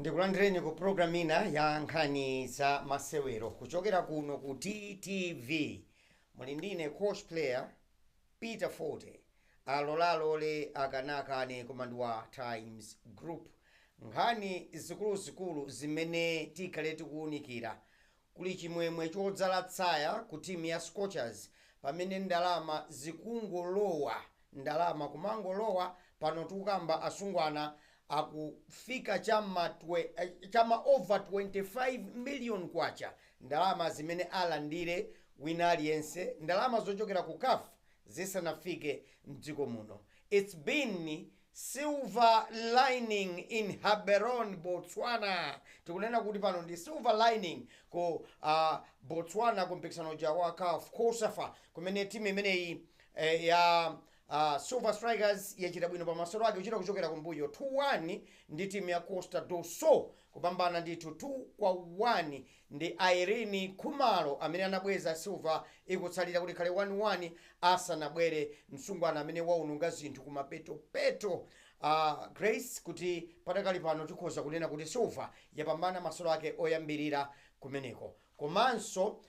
Ndikulandireni ku program ina ya nkhani za masewero kuchokera kuno ku TTV. Muli ndine coach player Peter Forte, alolalole akanakane, koma ndi wa Times Group. Nkhani zikuluzikulu zimene tikhale tikuwunikira: kuli chimwemwe chodzala tsaya ku timu ya Scorchers pamene ndalama zikungolowa, ndalama kumangolowa. Pano tikukamba, asungwana akufika chama over 25 million kwacha, ndalama zimene alandire wina aliyense, ndalama zochokera ku CAF zisanafike mdziko muno. It's been silver lining in Gaborone, Botswana. Tikunena kuti pano ndi silver lining ku Botswana, ku mpikisano uja wa CAF COSAFA, kumene timu imeneyi ya Silver Strikers yachita bwino pa masewero ake, kuchita kuchokera kumbuyo 2-1 ndi timu ya Costa do Sol, kupambana ndithu 2-1 ndi Irene Khumalo amene anabweza Silver ikutsalira kuti khale 1-1, asanabwere msungwana amene waununga zinthu kumapetopeto, Grace, kuti patakali pano tikhoza kunena kuti Silver yapambana masewero ake oyambirira kumeneko. Komanso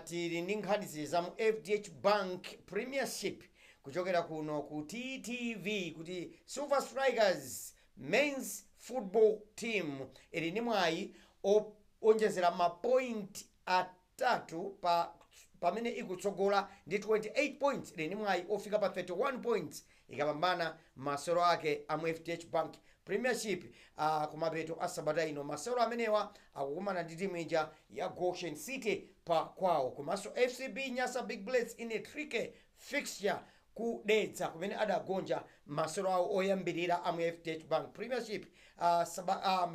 tili ndi nkhani zili za mu FDH Bank Premiership kuchokera kuno ku TTV, kuti Silver Strikers men's football team ili ndi mwayi onjezera mapoint 3 pa pamene ikutsogola ndi 28 points. Ili ndi mwayi ofika pa 31 points ikapambana masewero ake a mu FDH Bank Premiership kumapeto a sabata ino. Masewero amenewa akukumana ndi timu ija ya Goshen City pa kwawo, komanso FCB Nyasa Big Bullets in a tricky fixture ku Dedza, kumene adagonja masewero awo oyambirira amu FDH Bank Premiership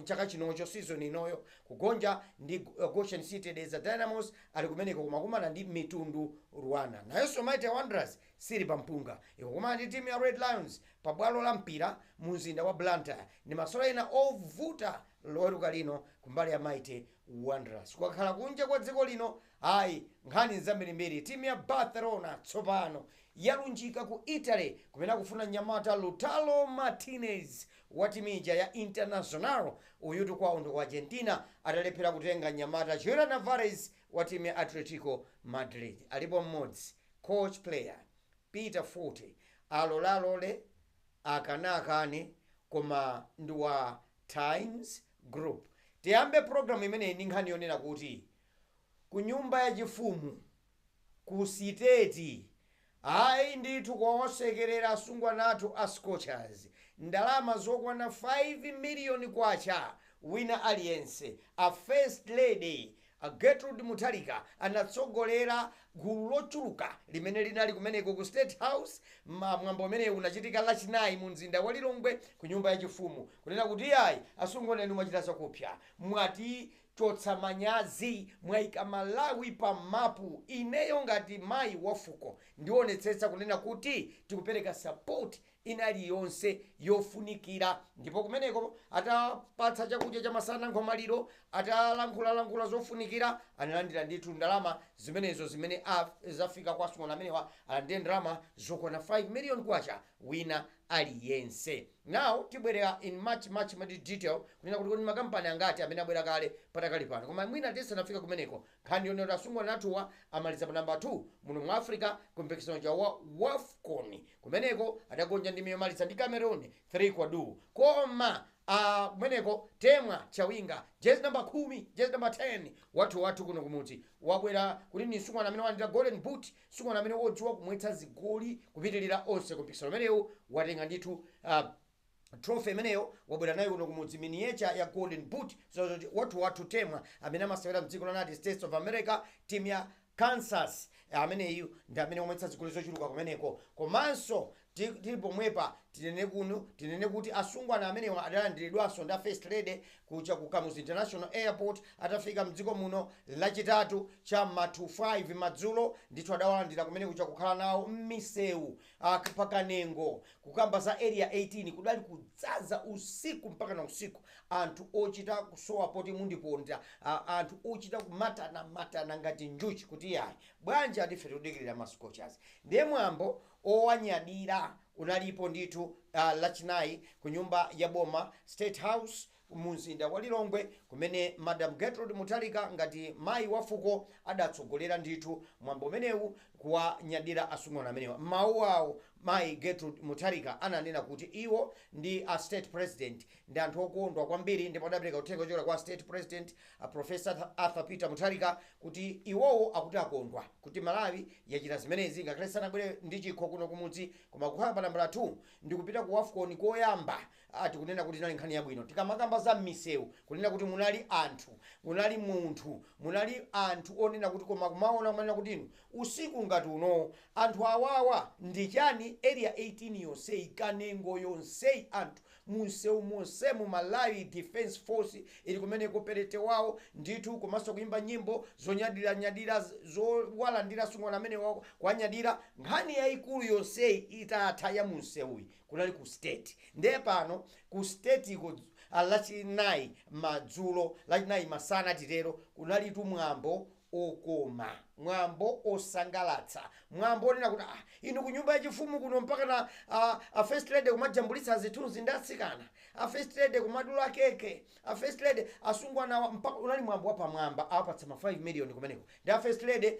chaka chinocho, season inoyo, kugonja ndi Goshen City. Dedza Dynamos ali kumeneko kumakumana ndi Mitundu Rwanda. Nayonso Mighty Wanderers sili pampunga, ikukumana ndi timu ya Red Lions pa bwalo la Mpira mu mzinda wa Blantyre. Ndi masewero ena ovuta Loweruka lino kumbali ya Mighty Wanderers. Kukakhala kunja kwa dziko lino, ayi, nkhani zambirimbiri. Timu ya Barcelona tsopano yalunjika ku Italy, kumene akufuna mnyamata Lautaro Martinez wa timu ija ya Internacional. Uyutu kwawo ndi ku Argentina, atalephera kutenga mnyamata Julian Alvarez wa timu ya Atletico Madrid. Alipo mmodzi, coach player Peter Forte, alolalole akanakane, koma ndi wa Times Group. Tiyambe program imeneyi ndi nkhani yonena kuti ku nyumba yachifumu ku Siteti, ayi ndithu, kwawasekerera asungwana athu a Scorchers, ndalama zokwana 5 miliyoni kwacha wina aliyense. A First Lady, a Gertrude Mutharika, anatsogolera gulu lochuluka limene linali kumeneko ku State House. Mwambo umene unachitika Lachinayi mu mzinda wa Lilongwe ku nyumba yachifumu, kunena kuti ayi, asungwana inu mwachita zakupsa, mwati chotsa manyazi, mwayika Malawi pa mapu. Ineyo ngati mayi wa fuko ndionetsetsa kunena kuti tikupereka support ina iliyonse yofunikira. Ndipo kumeneko atapatsa chakudya cha masana, nkhomaliro, atalankhulalankhula zofunikira, analandira ndithu ndalama zimenezo zimene zafika kwa asungwana amenewa. Alandire ndalama zokwana 5 million kwacha wina aliyense. Now tibwerera in much much much detail kunena kuti kodi makampani angati amene abwera kale patakali pano. Koma mwina tisanafika kumeneko, nkhani yonena kuti asungwana athuwa amaliza pa namba 2 muno mu Africa ku mpikisano cha wa WAFCON. Kumeneko adagonja ndi yomaliza ndi Cameroon 3-2. Koma kumeneko Temwa Chawinga, jezi namba 10, jezi namba 10, wathu wathu kuno kumudzi, wabwera kuti ni msungwana amene walandira Golden Boot, msungwana amene wodziwa kumwetsa zigoli kupitirira onse ku mpikisano umenewu. Watenga ndithu trophy imeneyo, wabwera nayo kuno kumudzi, miniature ya Golden Boot. So wathu wathu Temwa amene amasewera mdziko la United States of America, team ya Kansas, ameneyu ndi amene omwetsa zigoli zochuluka kumeneko. Komanso tili pomwepa, tinene kuno, tinene kuti asungwana amenewa adalandiridwanso ndi a First Lady kuja ku Kamuzu International Airport atafika mdziko muno Lachitatu cha ma 25 madzulo. Ndithu adawalandira kumene kuja, kukhala nawo m'misewu pakanengo, kukamba za Area 18. Kudali kudzaza usiku mpaka na usiku, anthu ochita kusowa poti mundiponda, anthu ochita kumatana-matana ngati njuchi, kuti yayi, bwanji, atife tikudikirira ma Scorchers. Ndiye mwambo owanyadira unalipo ndithu Lachinayi ku nyumba ya boma, State House. Mu mzinda wa Lilongwe, kumene Madam Gertrude Mutharika ngati mayi wa fuko adatsogolera ndithu mwambo umenewu kuwanyadira asungwana amenewa. Mawu awo, mayi Gertrude Mutharika ananena kuti iwo ndi a State President ndi anthu okondwa kwambiri, ndipo adapereka uthenga kuchokera kwa State President, a Professor Arthur Peter Mutharika, kuti iwowo akuti akondwa kuti Malawi yachita zimenezi, ngakhale sanabwere ndi chikho kuno kumudzi, koma kukhala pa nambala 2 ndi kupita ku AFCON koyamba, ati kunena kuti inali nkhani yabwino. Tikamakamba za m'misewu, kunena kuti munali anthu, munali munthu, munali anthu onena kuti koma kumaona kumanena kuti inu usiku ngati uno anthu awawa ndi chani? Area 18 yonseyi, Kanengo yonseyi, anthu munsewu monsemu, Malawi Defense Force ili kumeneko, perete wawo ndithu, komanso kuimba nyimbo zonyadira-nyadira zowalandira asungwana amene kuwanyadira. Nkhani yayikulu yonseyi itatha ya munsewuyi, kunali ku State. Ndiye pano ku State iko, Lachinayi madzulo, Lachinayi masana titero, kunalitu mwambo okoma, mwambo osangalatsa, mwambo onena kuti inu ku nyumba yachifumu kuno mpaka na a First Lady kumajambulitsa zithunzi ndi atsikana, a First Lady kumadula keke, a First Lady asungwana, mpaka unali mwambo wapamwamba. Awapatsa ma 5 million kumeneko ndi a First Lady.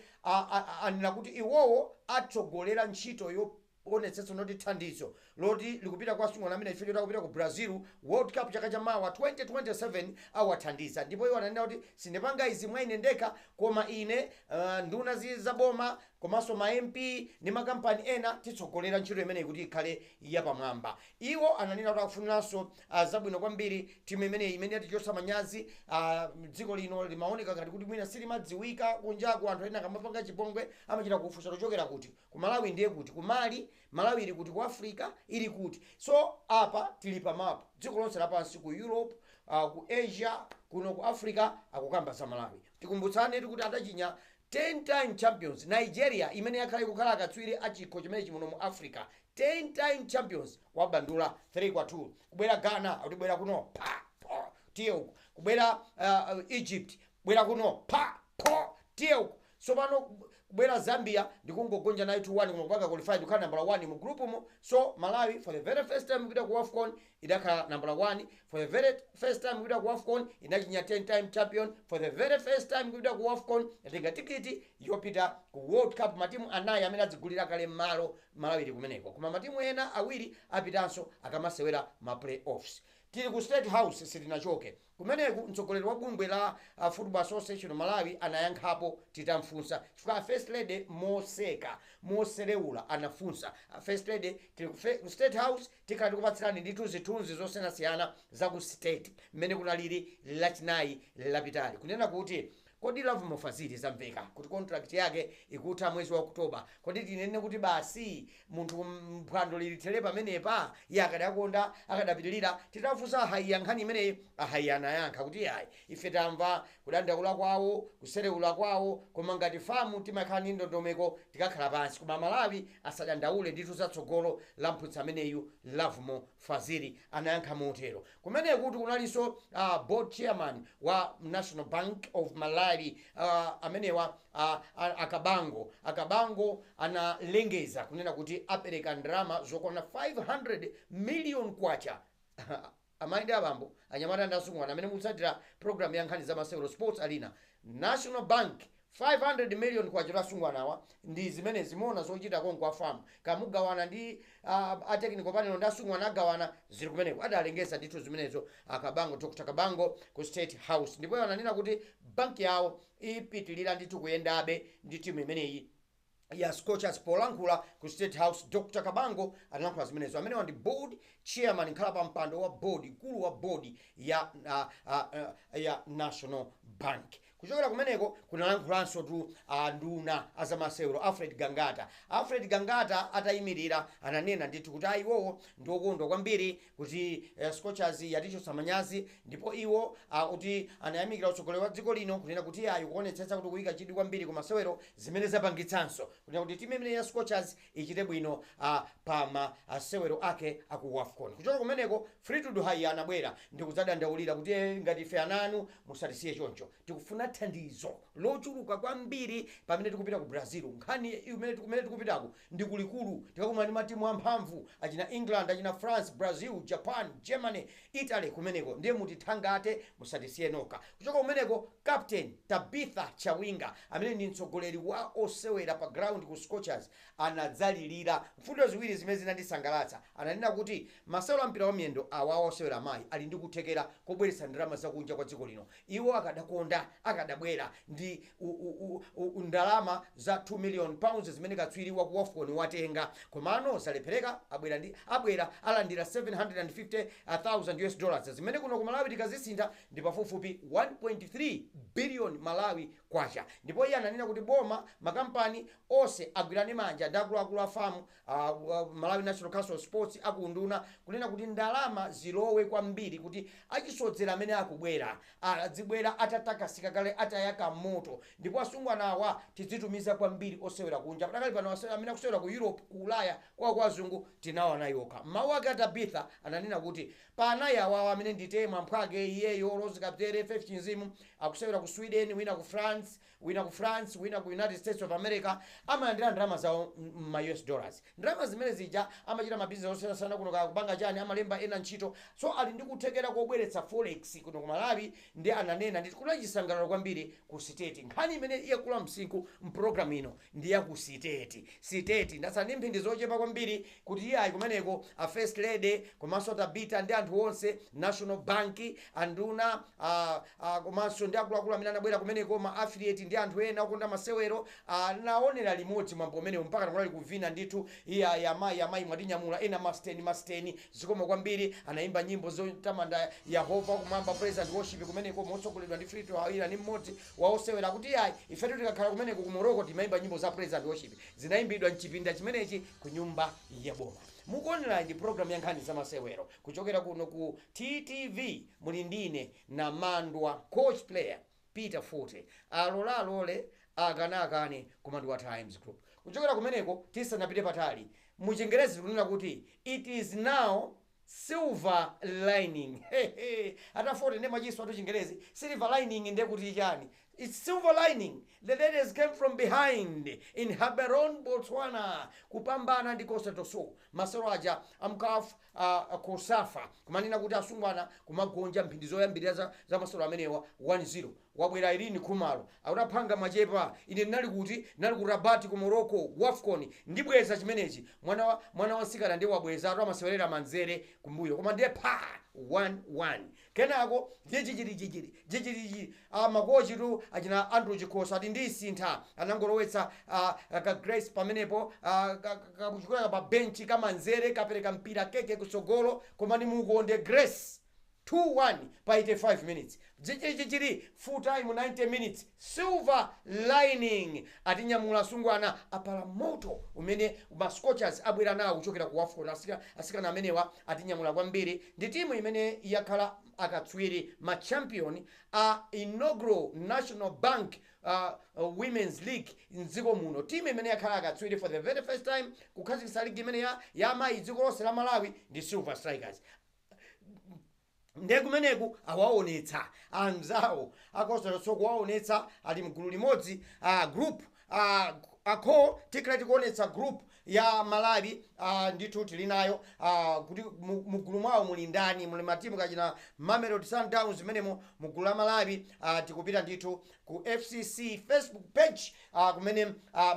Anena kuti iwowo atsogolera ntchito yo onetsetsa noti thandizo loti likupita kwa asungwana amene ife kupita ku Brazil World Cup chaka chamawa 2027 awathandiza. Ndipo iwo ananena kuti sindipanga izi mwa ine ndekha, koma ine, nduna zaboma komanso ma MP ndi makampani ena titsogolera ntchito imeneyi kuti ikhale yapamwamba. Iwo ananena kuti akufuniranso zabwino kwambiri timu imeneyi imene yatichotsa manyazi. Dziko lino limaoneka ngati kuti mwina silimadziwika kunjaku. Anthu ena akamapanga chipongwe amachita kufunsa, tochokera kuti? Ku Malawi ndiye kuti? Ku Mali? Malawi ili kuti? Ku Africa ili kuti? So apa tili pa map dziko lonse lapansi, ku Europe, ku Asia, kuno ku Africa akukamba za Malawi. Tikumbutsane kuti adachinya 10 time champions Nigeria, imene yakhala ikukhala akatswiri a chikho chimenechi muno mu Africa, 10 time champions, wabandula 3 kwa 2. Kubwera Ghana, akuti bwera kuno, pa po tiye uku. Kubwera Egypt, bwera kuno, pa po tiye uku. Tsopano kubwera Zambia ndikungogonja nayo 2-1, koma kupanga qualify ndikukhala number 1 mu group mo. So Malawi for the very first time kupita ku AFCON idakhala number 1. For the very first time kupita ku AFCON inachinya 10 time champion. For the very first time kupita ku AFCON yatenga tikiti yopita ku World Cup. Matimu anayi amene adzigulira kale malo, Malawi ili kumeneko, koma matimu ena awiri apitanso akamasewera ma play-offs. Tili ku State House, sitinachoke kumeneku. Mtsogoleri wa bungwe la Football Association Malawi anayankhapo titamfunsa, chifukwa a First Lady moseka moselewula anafunsa a First Lady. Tili ku State House, tikhala tikupatsirani ndithu zithunzi zosiyanasiyana za ku State mmene kunalili Lachinayi lapitali. Kunena kuti kodi Lovemore Fazili zamveka kuti contract yake ikutha mwezi wa Oktoba, kodi tinene kuti basi munthu mphwando lilithere pamenepa? Iye akadakonda akadapitirira. Titafunsa aHaiya nkhani imeneyi, aHaiya anayankha kuti ayi, ife tamva kudandaula kwawo, kuserewula kwawo, koma ngati FAM timakhala ndi ndondomeko, tikakhala pansi, koma Malawi asadandaule ndithu zatsogolo la mphunzitsi ameneyu Lovemore Fazili, anayankha motero. Kumene kuti kunalinso board chairman wa National Bank of Malawi, amenewa Akabango. Akabango analengeza kunena kuti apereka ndalama zokwana 500 million kwacha. Amayi ndi abambo, anyamata ndi asungwana amene mukutsatira program ya nkhani za masewero, Sports Arena, National Bank 500 million kwacha. Asungwanawa ndi zimene zimaona zochita konko a FAM kamugawana ndi a technical panel ndi asungwana agawana, zili kumeneko. Adalengeza ndithu zimenezo Akabango, Dr Kabango, ku State House, ndipo ananena kuti banki yawo ipitilira ndithu kuyendabe ndi timu imeneyi ya Scorchers. Polankhula ku State House, Dr Kabango analankhula zimenezo. Amenewa ndi board chairman, nkhala pa mpando wa board, mkulu wa board ya National Bank. Kuchokera kumeneko kunalankhulanso tu nduna azamasewero Alfred Gangata. Alfred Gangata atayimirira ananena ndithu kuti ayiwowo ndi okondwa kwambiri kuti Scorchers yatichotsa manyazi, ndipo iwo kuti anayamikira utsogoleri wa dziko lino kunena kuti ayi, kuonetsetsa kuti kuyika chidwi kwambiri kumasewero, zimene zapangitsanso kunena kuti timu imene ya Scorchers ichite bwino pa masewero ake aku AFCON. Kuchoka kumeneko Fleetwood Haiya anabwera ndi kudzadandaulira kuti ngati ife ananu musatisiye choncho, tikufuna Tikufuna thandizo lochuluka kwambiri pamene tikupita ku Brazil. Nkhani imene kumene tikupitako ndi kulikulu, tikakumana ndi matimu amphamvu achina England, achina France, Brazil, Japan, Germany, Italy kumeneko. Ndiye mutithangate, musatisiye nokha. Kuchoka kumeneko, Captain Tabitha Chawinga, amene ndi mtsogoleri wa osewera pa ground ku Scorchers, anadzalirira mfundo ziwiri zimene zinandisangalatsa. Ananena kuti masewero a mpira wa miyendo awawa, osewera amayi ali ndi kuthekera kobweretsa ndalama zakunja kwa dziko lino. Iwo akadakonda akadabwera ndi ndalama za 2 million pounds zimene katswiri wa ku WAFCON watenga, komano zalephereka. Abwera alandira 750,000 US dollars, zimene kuno ku Malawi tikazisintha ndi pafupifupi 1.3 billion Malawi kwacha. Ndipo iye ananena kuti boma, makampani onse agwirane manja ndi akuluakulu a FAM, Malawi National Council of Sports, akunduna, kunena kuti ndalama zilowe kwambiri kuti achisodzera amene akubwera azibwera atatakasika kale, atayaka moto. Ndipo asungwanawa tidzitumiza kwambiri osewera kunja. Padakali pano amene akusewera ku Europe, ku Ulaya, kwa azungu, tinawo anayi okha. Mawu ake aTabitha ananena kuti pa anayi awawa amene nditemwa mphwake iyeyo, Rose Kaptere, Faith Chinzimu, akusewera ku Sweden, wina ku France, wina ku France, wina ku United States of America, amalandira ndalama zawo ma US dollars. Ndalama zimene zija amachita mabizinesi osiyanasiyana kuno, kakupanga chani, amalemba ena ntchito, so ali ndi kuthekera kobweretsa forex kuno ku Malawi. Ndi ananena ndi kuna chisangalalo kwambiri ku siteti. Nkhani imene iyakula msinkhu mpulogalamu ino ndi ya ku siteti. Siteti ndatsala ndi mphindi zochepa kwambiri kuti iyayi kumeneko a First Lady komanso Tabita ndi anthu onse, National Bank, anduna, komanso ndi akuluakulu amene anabwera kumeneko, ma affiliate ndi anthu ena okonda masewero, anaonera limodzi mwambo umenewu mpaka kunali kuvina ndithu. Iyayi, amayi, amayi mwatinyamula, ena masteni, masteni, zikomo kwambiri. Anayimba nyimbo zotamanda Yehova kumwamba, praise and worship kumeneko, motsogoledwa ndi Frito Hawira, ni mmodzi wa osewera, kuti iyayi, ifetu tikakhala kumeneko ku Morocco timayimba nyimbo za praise and worship, zinayimbidwa mchipinda chimenechi ku nyumba ya boma. Mukuonera ndi program ya nkhani zamasewero kuchokera kuno ku TTV. Muli ndine Namandwa, coach player Peter Forte. Alolalole, akanakane, koma ndi wa Times Group. Kuchokera kumeneko, tisanapite patali, muchingerezi tikunena kuti it is now silver lining. Ata Forte ndi machiso atu Chingerezi, silver lining ndiye kuti chani? It's silver lining. The ladies came from behind in Gaborone, Botswana, kupambana ndi Costa do Sol masewero aja a CAF, COSAFA, kumanena kuti asungwana kumagonja mphindi zoyambirira za masewero amenewa 1-0. Wabwera Irene Khumalo akutaphanga machepa. Ine ndinali kuti? Ndinali ku Rabat ku Morocco, WAFCON. Ndibweza chimenechi. Mwana wa mtsikana ndiye wabweza atu, amasewerera manzere kumbuyo, koma ndiye pa 1-1. Kenako ndiye chichiri chichiri chichiri chichiri. Makochi tu achina Andrew Chikhoso ati ndisintha, anangolowetsa ka Grace pamenepo, kakuchokera pa benchi, kamanzere, kapereka mpira keke kutsogolo, koma ni mukonde Grace, 2-1 pa 85 minutes. Chichiri full time 90 minutes. Silver lining, atinyamula asungwana, apala moto umene ma Scorchers abwera nawo kuchokera ku WAFCON. Asikana amenewa atinyamula kwambiri. Ndi timu imene yakhala akatswiri, ma champion a inaugural National Bank Women's League mdziko muno, timu imene yakhala akatswiri for the very first time kukhazikitsa ligi imene ya amayi dziko lonse la Malawi ndi Silver Strikers. Ndiye kumeneku awaonetsa anzawo akoseraso, kuwaonetsa ali mgulu limodzi, group akho. Tikhala tikuonetsa group ya Malawi, ndithu tili nayo, kuti mugulu mwawo muli ndani. Muli matimu kachina Mamelodi Sundowns menemo mugulu la Malawi. Tikupita ndithu ku FCC Facebook page, kumene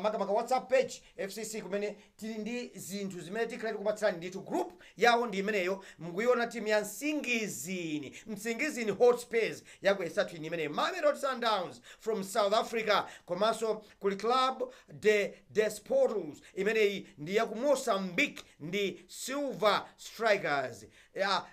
makamaka WhatsApp page FCC, kumene tili ndi zinthu zimene tikhala tikupatsirani ndithu. Group yawo ndi imeneyo mukuiona, timu ya Msingizini, Msingizini Hotspurs yaku Eswatini imeneyo, Mamelodi Sundowns from South Africa, komanso kuli Club de Desportos, imeneyi ndi yaku Mozambique, ndi Silver Strikers ya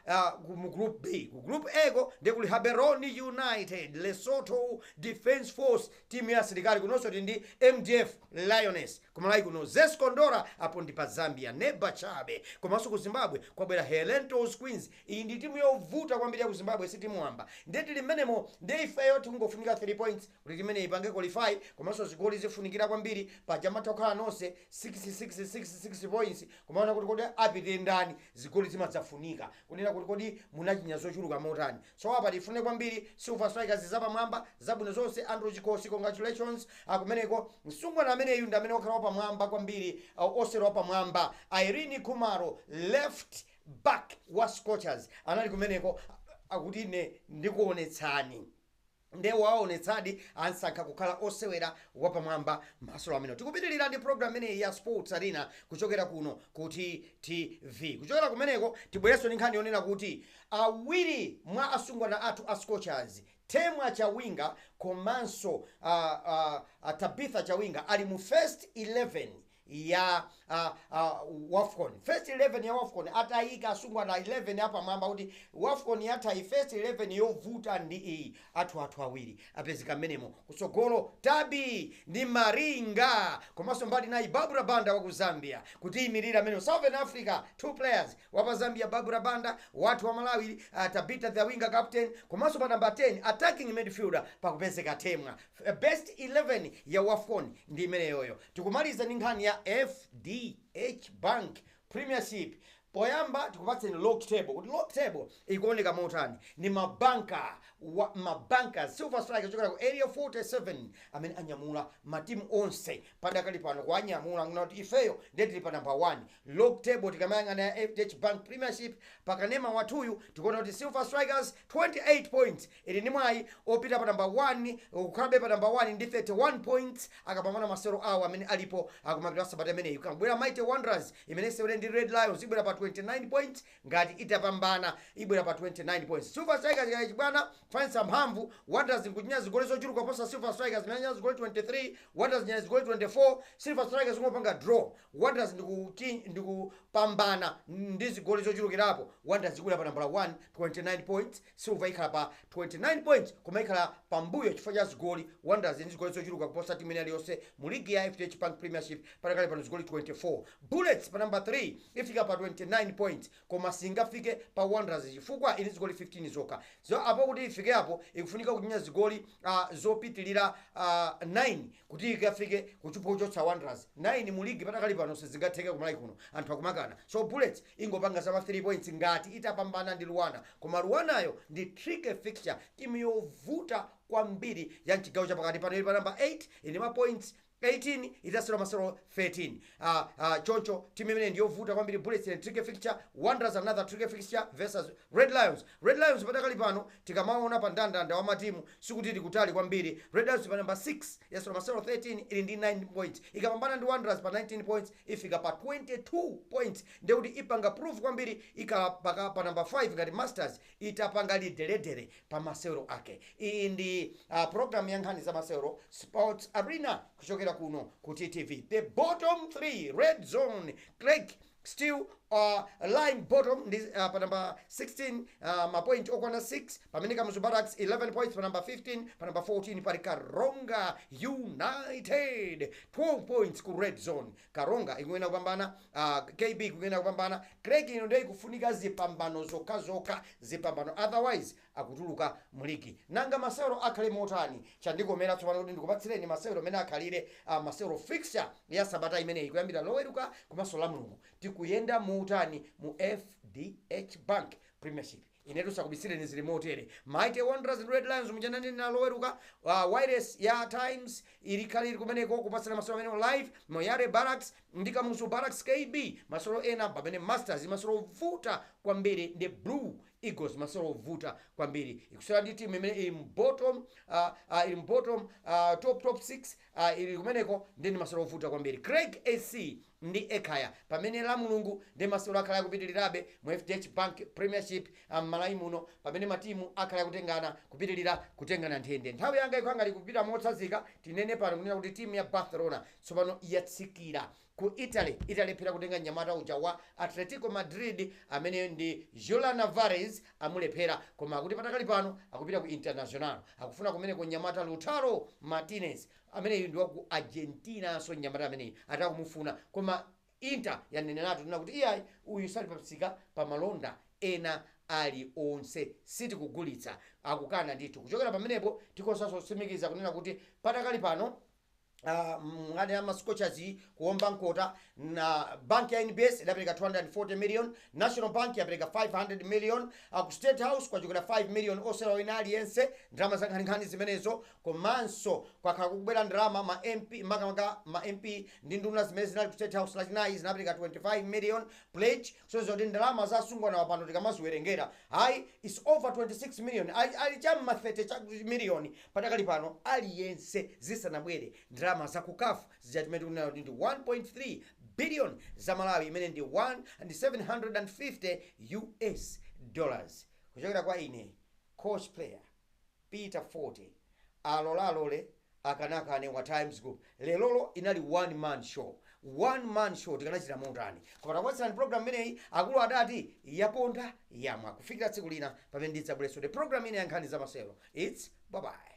mu group B. Ku group A ko ndi kuli Gaborone United, Lesotho Defence Force, timu ya asilikali. Kunonso tili ndi MDF Lioness kumalawi kuno, Zesco Ndora apo ndi pa Zambia neba chabe. Komanso ku Zimbabwe kwabwera Herentals Queens. Iyi ndi timu yovuta kwambiri ya ku Zimbabwe, si timu wamba. Ndiye tili mmenemo, ndiye ifeyo tikungofunika 3 points kuti timene ipange qualify, komanso zigoli zifunikira kwambiri. Paja matha kukhala nonse 6 6 6 6 points, kumaona kuti kodi apite ndani. Zigoli zimadzafunika. Africa kunena kuti kodi munachinya zochuluka motani. So apa tifune kwambiri Silver Strikers zapamwamba, zabwino zonse. Andrew Chikosi, congratulations akumeneko. Msungwana ameneyu ndi amene wakhala wapamwamba kwambiri, osewera wapamwamba Irene Kumaro, left back wa Scorchers, anali kumeneko akuti ine ndikuonetsani, nde waonetsadi, ansankha kukhala osewera wapamwamba masolo amene. Tikupitirira ndi program imeneyi ya Sports Arena kuchokera kuno ku TTV. Kuchokera kumeneko tibwerenso ndi nkhani yonena kuti awiri mwa asungwana athu a Scorchers, Temwa Chawinga komanso Tabitha Chawinga, ali mu first 11 ya WAFCON. First 11 ya WAFCON, atayika asungwana 11 apamwamba kuti WAFCON yathayi first 11 yovuta ndi iyi, athu awiri apezeka mmenemo. Kutsogolo Tabi ndi Maringa, komanso mbali nayi Barbara Banda wa ku Zambia kuti imirira amene Southern Africa. Two players wapa Zambia, Barbara Banda, wathu wa Malawi, Tabitha Chawinga captain, komanso pa number 10 attacking midfielder pakupezeka Temwa. Best 11 ya WAFCON ndi imeneyoyo. Tikumaliza ndi nkhani ya FDH Bank Premiership. Poyamba tikupatseni log table kuti log table ikuoneka motani. Ni mabanka wa mabanka Silver Strike kuchokera ku Area 47 amene anyamula matimu onse padakali pano, kuanyamula ngati kuti ifeyo ndiye tili pa number 1. Log table tikamayang'ana ya FDH Bank Premiership pakanema wathuyu, tikuona kuti Silver Strikers 28 points, ili ndi mwayi opita pa number 1, kukhalabe pa number 1 ndi 31 points akapambana masero awo amene alipo akumapita sabata imeneyi. Kubwera Mighty Wanderers imene isewere ndi Red Lions, ibwera pa 29 points. Ngati itapambana ibwera pa 29 points. Silver Strikers ikachibwana kufanitsa mphamvu, Wanderers nkuchinya zigoli zochuluka kuposa Silver Strikers imene yachinya zigoli 23, Wanderers chinya zigoli 24, Silver Strikers ingopanga draw, Wanderers ndikupambana ndi zigoli zochulukirapo, Wanderers ikubwera pa nambala 1, 29 points. Silver ikhala pa 29 points koma ikhala pambuyo chifukwa cha zigoli. Wanderers ndi zigoli zochuluka kuposa timu ina iliyonse mu ligi ya FDH Bank Premiership patakali pano, zigoli 24. Bullets pa namba 3 ifika pa 29 points koma singafike pa Wanderers chifukwa ili zigoli 15 zokha. So apo kuti ifike apo ikufunika kuchinya zigoli zopitilira 9 kuti ikafike kuchotsa Wanderers. 9 mu ligi patakali pano sizingatheke kumalawi kuno, anthu akumakana. So Bullets ingopanga zama 3 points ngati itapambana ndi Luana, koma Luanayo ndi tricky fixture, timu yovuta kwambiri ya mchigawo chapakati. Pano ili pa namba 8, ili ma points 18, itasewera masewero 13. Choncho timu imene ndiyovuta kwambiri. Bullets in tricky fixture. Wanderers another tricky fixture versus Red Lions. Red Lions padakali pano tikamaona pa ndandanda wa matimu sikuti tikutali kwambiri. Red Lions pa namba 6, yasewera masewero 13, ili ndi 9 points. Ikapambana ndi Wanderers pa 19 points ifika pa 22 points, ndekuti ipanga proof kwambiri, ikhala pa namba 5 ngati Masters itapanga lideredere pa masewero ake. Iyi ndi program ya nkhani za masewero, Sports Arena, kuchokera kuno ku TTV. The bottom 3, red zone, Creck still lying bottom ndi pa number 16, mapoint okwana 6, pamene Kamuzu Barracks 11 points pa number 15. Pa number 14 pali Karonga United, 12 points ku red zone. Karonga ikuyenda kupambana, KB ikuyenda kupambana. Creck ino ndiye ikufunika zipambano zokhazokha, zipambano, otherwise akutuluka muligi. Nanga masewero akhale motani? Chandikomera tsopano kuti ndikupatsireni masewero amene akhalire, masewero fixture ya sabata imeneyi kuyambira Loweruka komanso la Mulungu, tikuyenda motani mu FDH Bank Premiership. Inetu sakubisireni, zili motere: Mighty Wanderers and Red Lions muchananeni na Loweruka, wireless ya Times ilikhale ili kumeneko kupatsira masewero amene live. Moyale Barracks ndi Kamuzu Barracks, KB masewero ena, pamene Masters masewero ovuta kwambiri ndi Blue Eagles, masewero ovuta kwambiri, ikusewera ndi timu imene ili mbottom, ili mbottom, top 6, ili kumeneko ndi masewero ovuta kwambiri, Creck AC ndi Ekhaya. Pamene la Mulungu ndi masewero akhala akupitirirabe mu FDH Bank Premiership m'Malawi muno, pamene matimu akhala akutengana, kupitirira kutengana nthende. Nthawi yanga ikhanga ikupita motsazika. Tinene pano kunena kuti timu ya Barcelona tsopano yatsikira ku Italy, italephera kutenga mnyamata uja wa Atletico Madrid amene ndi Julian Alvarez, amulephera. Koma akuti patakali pano akupita ku Internacional, akufuna kumeneko mnyamata Lautaro Martinez ameneyu ndi wa ku Argentina. So mnyamata ameneyu atakumufuna, koma Inter yaneneratu tuna kuti iyayi, uyu sali pamsika pa malonda ena ali onse, sitikugulitsa, akukana ndithu. Kuchokera pamenepo tikonsanso kutsimikiza kunena kuti patakali pano Ngati ama Scorchers kuomba nkota na bank ya NBS idapereka 240 million, National Bank yapereka 500 million, ku State House kwachokera 5 million osewera wina aliyense. Ndalama za nkhaninkhani zimenezo. Komanso kwakhala kukubwera ndalama, ma MP, makamaka ma MP ndi nduna zimene zinali ku State House Lachinayi zinapereka 25 million pledge. So zoti ndalama za asungwana pano tikamaziwerengera, hayi, is over 26 million, ali cham'ma 30 cha million patakali pano aliyense, zisanabwere ndalama za ku CAF zija timene tikunena kuti ndi 1.3 billion za Malawi, imene ndi 1 and 750 US dollars. Kuchokera kwa ine, coach player Peter Forte, alolalole akanakane wa Times Group, lelolo inali one man show, one man show. Tikanachita motani? Koma takupatsirani program imeneyi. Akulu adati yaponda yamwa. Kufikira tsiku lina pamene ndidzabwereso program ine ya nkhani zamasewero, it's bye bye.